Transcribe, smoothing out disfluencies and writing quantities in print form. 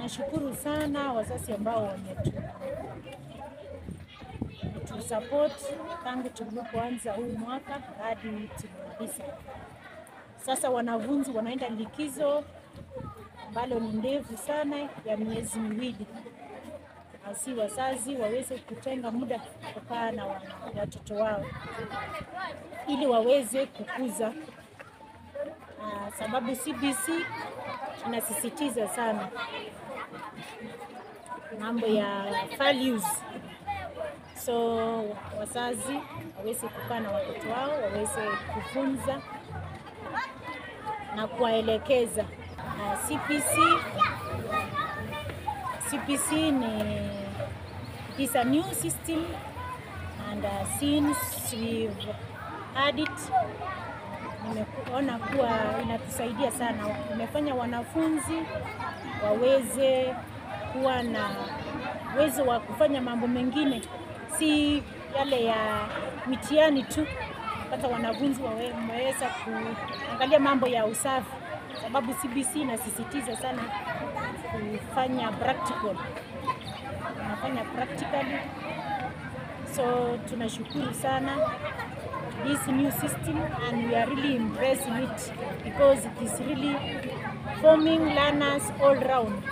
Nashukuru sana wazazi ambao wametu support tangu tulipoanza huu mwaka hadi tumemaliza. Sasa wanafunzi wanaenda likizo ambalo ni ndefu sana ya miezi 2. Asi wazazi waweze kutenga muda kukaa na watoto wao ili waweze kukuza, sababu CBC inasisitiza sana mambo ya values. So wazazi waweze kukaa na watoto wao, waweze kufunza na kuwaelekeza. CBC ni, it is a new system and since we've had it, nimeona kuwa inatusaidia sana. Imefanya wanafunzi waweze kuwa na uwezo wa kufanya mambo mengine, si yale ya mitihani tu. Hata wanafunzi wameweza kuangalia mambo ya usafi, sababu CBC inasisitiza sana kufanya practical, unafanya practically. So tunashukuru sana this new system and we are really embracing it because it is really forming learners all round.